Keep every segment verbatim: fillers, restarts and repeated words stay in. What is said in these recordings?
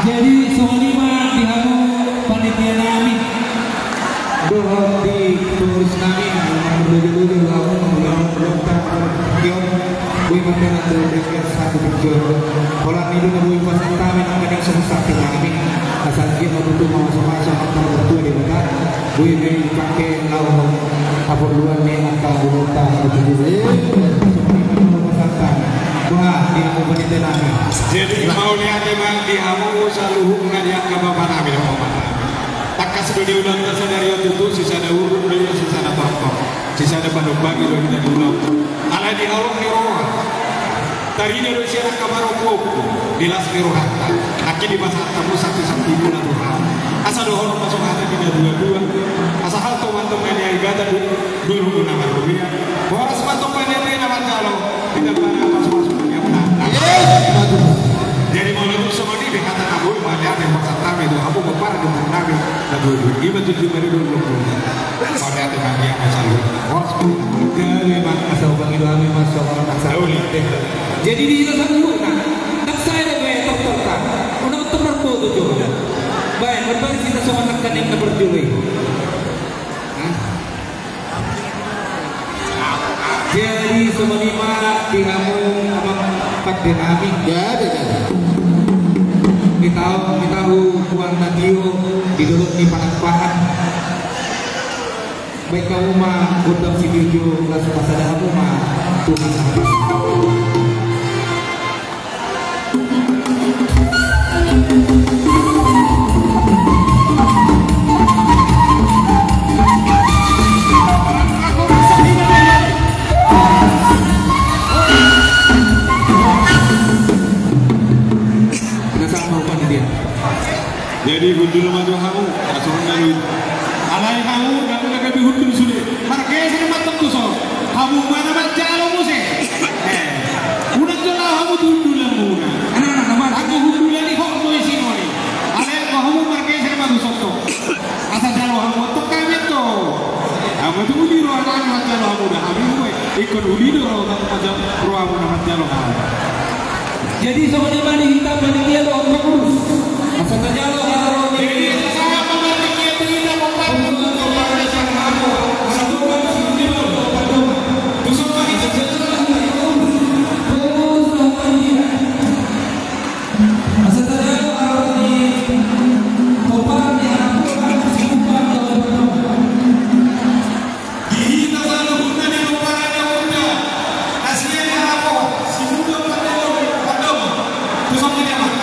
Jadi songon i ma di hamu panitia nami dohot di pengurus nami, na mardoja-doja, lalu menggunakan berontak, boi mandalan dohot dengke satu tujuan. Holan i do na boi pasahat hami nangkaning songon saksi nami. Asa anggiat ma tutu mamasu-masu Amanta na martua Debata, boi ma i dipake laho haporluan ni angka gulunta na tujuh. Songon i ma di hamu pasahat hami. Bah, di hamu panitia nami. Jadi mauliate ma di hamu saluhutna di angka bapa nami dohot mama nami. Tangkas do di ulaonta sadari on tutu, sisada uruk do hita, sisada tongtong, sisada panumbangi do hita di ulaonta. Alai di holong ni roha, tarida do sian angka parompuompu di las ni rohanta. Nangkin dipasahat hamu santi-santimuna tu hami. Asa dohonon ma songon hata ni natuatua: Asa hal tong mantong na niagatan, dulu na marrobean. Horas ma tong panitia na manjalo, di tamba na pasu-pasu na niagatan. Jadi molo tung songon i do hata nami, mauliate pasahat hami tu hamu pomparan ni ompu nami na tuatua. I ma tutu mari dulu. Mauliate ma di hamu saluhutna. Horas ma. Gabe ma, asa hupangido hami ma songon asa. Jadi di hita saluhutna, ndang sae dope tortorta. Unang tortor boto jo. Baen, marbaris hita songon nangkaning na parjolo i. Jadi songon i ma di hamu amang pande nami. Jadi, jadi. Di tahu, di tahu buang natio di dolok ni Panakpahan. Baen hamu ma gondang sitio jo, laos pasada hamu ma tu hita. Jadi hundul ma jo hamu, asa on na luit. Alai hamu, ndang gabe hundul sude. Margeser ma tong tuson. Hamu ma na manjalo muse. Eh, unang jo laho hamu tu hundulanmuna. Anak-anak na mana? Anggo hundulan i hot do isi noni. Alai anggo hamu margeser ma tuson tong. Asa jalo hamu antong hami antong. Hamu tu uli roha nami manjalo hamu da hami muse. Ingkon uli do roha nami manjalo, rohamuna manjalo hamu. Jadi songon i ma di hita panitia dohot pengurus. Asa tajalo hata roha ni. Jadi asa sama panitia tu hita pengurus. Pengurus, pengurus, pengurus. Asa tajalo hata roha ni pengurus. Pengurus dohot panitia. Asa tajalo hata roha ni pomparan ni anak buah, si Bupati dohot pengurus. Di hita saluhutna di pomparan ni ompunta, na sian Harapo, Sibuda, Pandohan, Pandohan. Tuson ma di hamu.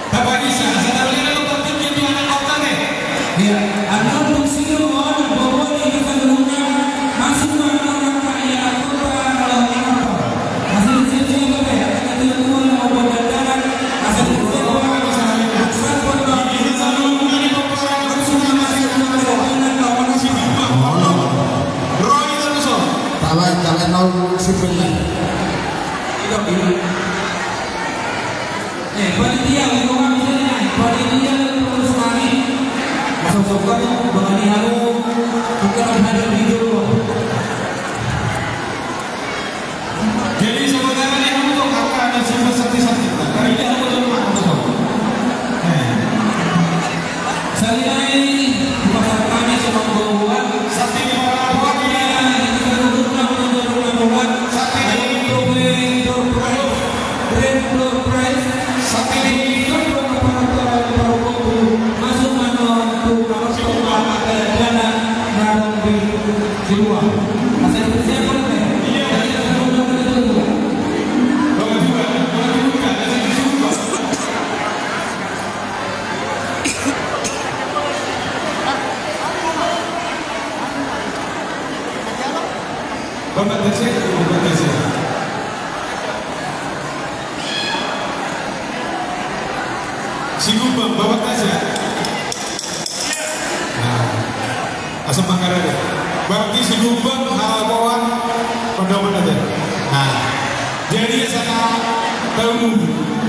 Tapagisa, asa tabalina do partingkian tu anak kota ne. Iya, anak kota sini mau, bawa di hita saluhutna, masuk ke anak kota, ya, kota, kalau anak kota. Masih di sini, sini, kota, ya, kita tidak tua, mau buat dandanan, asal di sini, kota, asal di sini, kota, asal di sini, kota, asal di sini, kota. Roy, kita tuh, so. Tabai, tabai, mau simpel lah. Itu, itu. Eh, panitia, udah kami jadi naik. Panitia dan pengurus kami. Masuk sobat, Bang Andi Haru, bukan ada di dulu. Jadi, sebenarnya dia butuh kakak dan sifat sakti-sakti. Tapi dia butuh rumah, butuh. Eh. Sahali nai, pasahat hami songon gogo. Sakti ni Parangkuan. Di hita saluhutna, Parangkuan. Sakti ni Parangkuan. Grand Door Prize. Sakti ni Parangkuan. Masuk ma on tu Parangkuan. Ada jalan, ada di, di luar. Masa itu siapa, teh? Iya. Tadi kita sudah, kita sudah. Bapak juga, bapak juga, ada di sini. Bapak Tasya, Bapak Tasya. Sigumbang, Bapak Tasya. Nah, asa mangkara deh. Berarti Sigumbang, Harapoan, Pandohan aja. Nah, jadi ya sana tahu.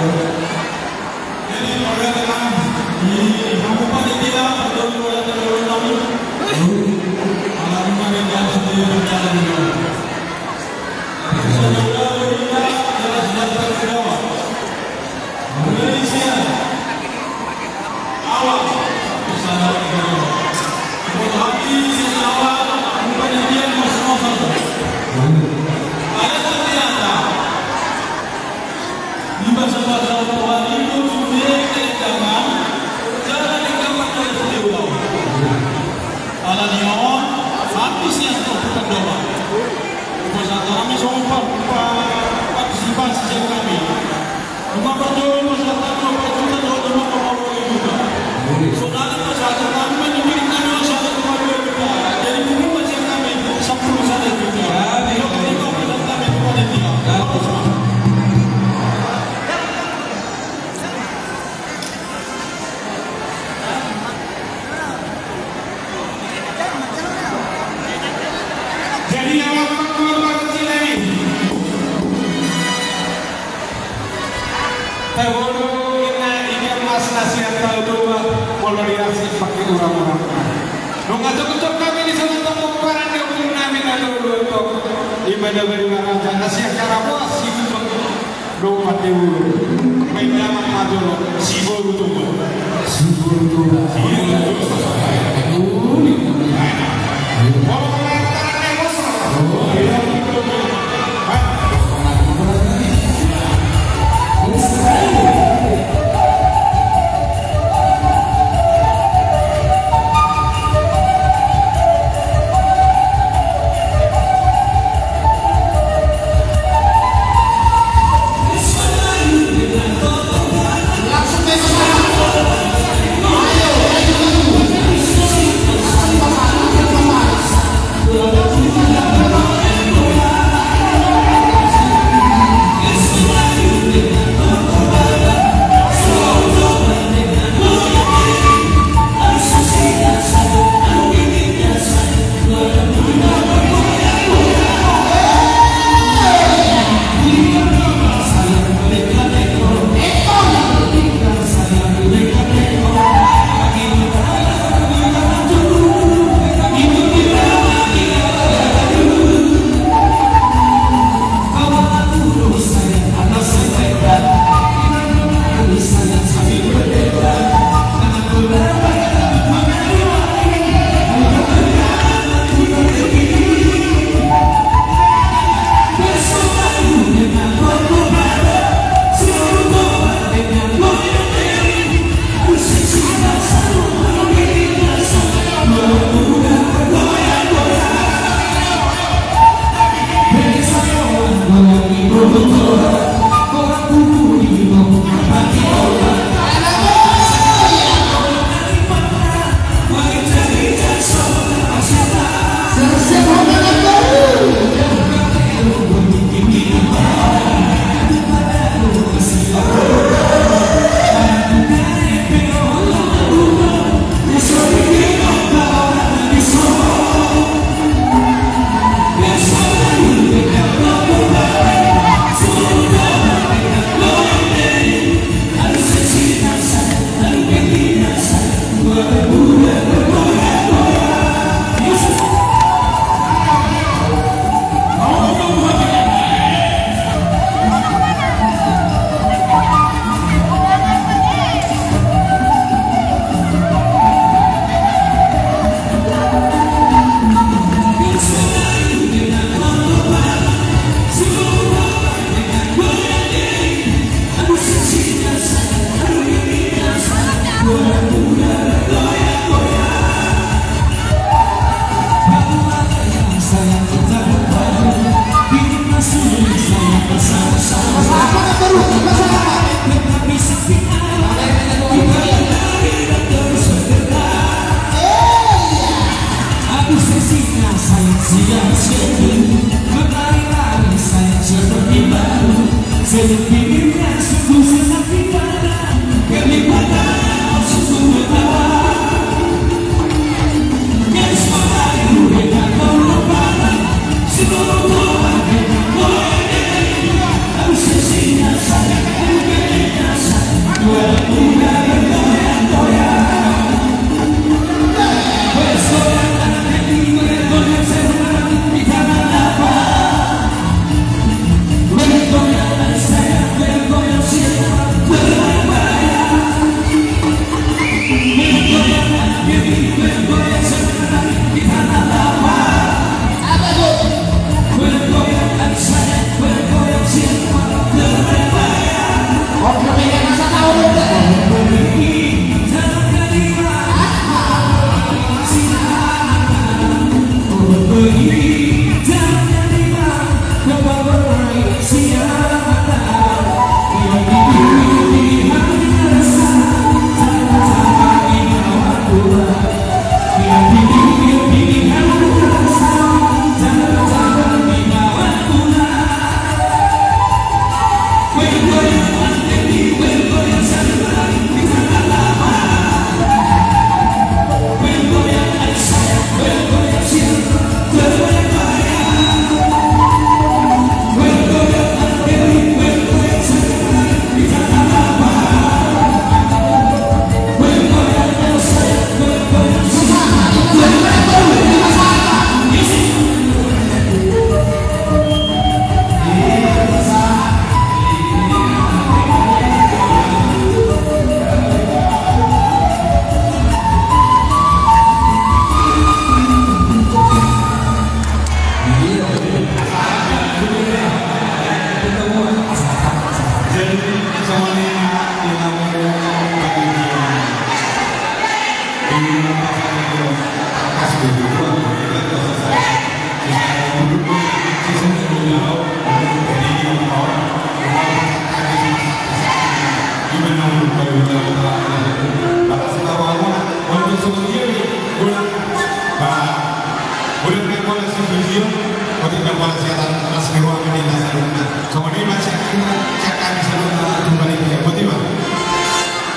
Jadi, kalau kata di Hambupa di dia, atau di luar, atau di luar, ala rumah dia, dia sendiri berjalan di luar. Tapi saya udah berita, jelas-jelas kita ke bawah. Mulai di sini. Awal. Bisa dapat ke bawah. Kalau hati, sejak awal, bukan yang dia, mas-mas. Ada ternyata. Di basa-basa Tuhan itu sudah kedatangan, jangan digampang dari setiap orang. Ala ni on, habis yang kau bukan doa. Basa kami sombong, partisipasi sian kami. Cuma perjuangan basa kami, perjuangan doa, cuma perjuangan juga. Saudara, basa kami, mending kami, basa kami, jadi, cuma basa kami, sepuluh saja juga. Jadi, kalau kami, basa kami, cuma dia. Jadi, yang lama keluar baru sini. Taboto, ina, ikan mas nasi atau coba, kalau dikasih pakai orang-orang. Nunga cocok kami di sana, toko paran dia pun nami na dulu, toko. Ibadah beri waraja, nasi akara buah, si Dompat ni boru. Baen damang ma jolo, si boru Toba. Si boru Toba. Iya. Uli. Ayo.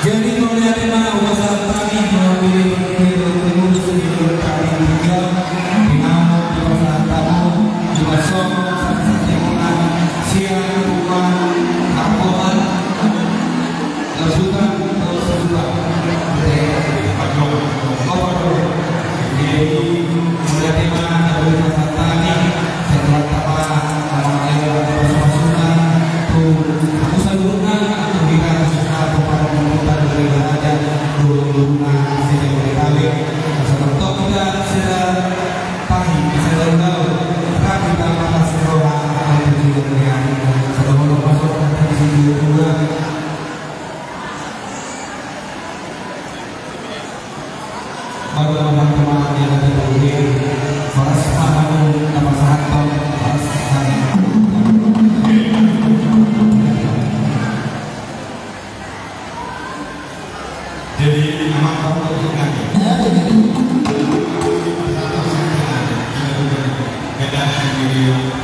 Jadi mauliate ma hupasahat hami mewakili pengurus di Rukun Kami Tiga, di mana dipasahat hamu, di Basong, Sati Timunan, Siang, Tuman, Arkoman, Lasutan, Lasutan. Jadi, Padong. Oh, Padong. Jadi, mauliate ma, dari pasahat hami, setelah tama, sama ayo, sama sungai, tu, aku selalu runga, aku kira, aku suka, aku pada menemukan dari raja, dulu, dulu, nah, saya boleh kawin, sama tok kita, sudah, Pahi, bisa tahu-tahu, tapi tak pernah sekolah, ada juga yang, kalau masuk, ada di sini juga. Baru teman-teman yang ada di sini, Faras Mahmud, nama Sahanto, Faras Mahmud. Jadi, nama kamu itu kan? Ya, jadi. Beda sendiri.